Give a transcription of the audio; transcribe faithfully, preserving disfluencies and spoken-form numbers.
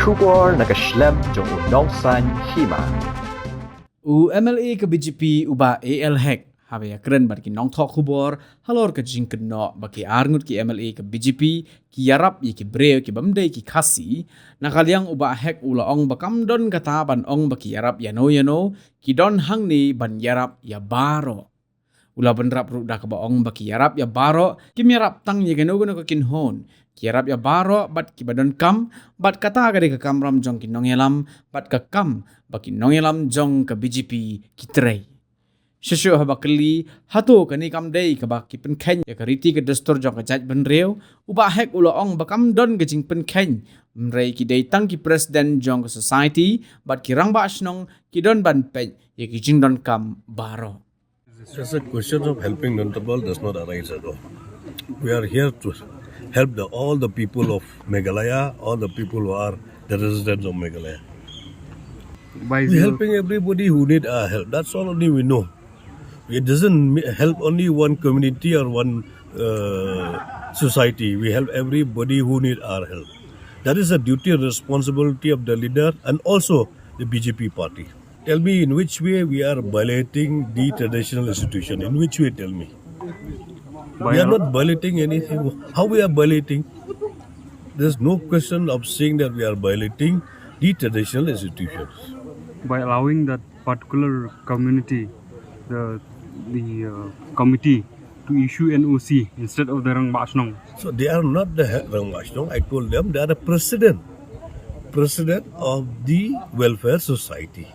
Khubor na ka shlem jong u Nongsaiñ Hima. U M L A ka B J P u Bah A L Hek haba ïakren bad ki nongthoh khubor halor ka jingkynnoh ba ki arngut ki M L A ka B J P ki ïarap ïa ki briew ki bym dei ki Khasi, na ka liang u Bah Hek u la ong ba kam don kata ban ong ba ki ïarap ïano ïano, ki don hangne ban ïarap ïa baroh. U la bynrap ruh da kaba ong ba ki ïarap ïa baroh, kim ïarap tang ïa kano kano ka kynhun. Ki ïarap ïa baroh bad kiba donkam, bad kata ka dei ka kamram jong ki nongïalam, bad ka kam ba ki nongïalam jong ka B J P ki trei. Shuh shuh haba kylli, hato kane kam dei kaba ki pynkheiñ ïa ka riti ka dustur jong ka jaitbynriew, u Bah Hek u la ong ba kam don ka jingpynkheiñ, hynrei ki dei tang ki president jong ka society, bad ki rangbah shnong ki don ban peit ïa ki jingdonkam baroh. As a question of helping Nongthymmai does not arise at all. We are here to help the, all the people of Meghalaya, all the people who are the residents of Meghalaya. By We're helping everybody who need our help. That's all only we know. It doesn't mi- help only one community or one uh, society. We help everybody who need our help. That is the duty and responsibility of the leader and also the B J P party. Tell me in which way we are violating the traditional institution. In which way, tell me? We are not violating anything. How we are violating? There's no question of saying that we are violating the traditional institutions. By allowing that particular community, the the uh, committee to issue N O C instead of the Rangbah Shnong. So they are not the he- Rangbah Shnong. I told them they are the president, president of the welfare society.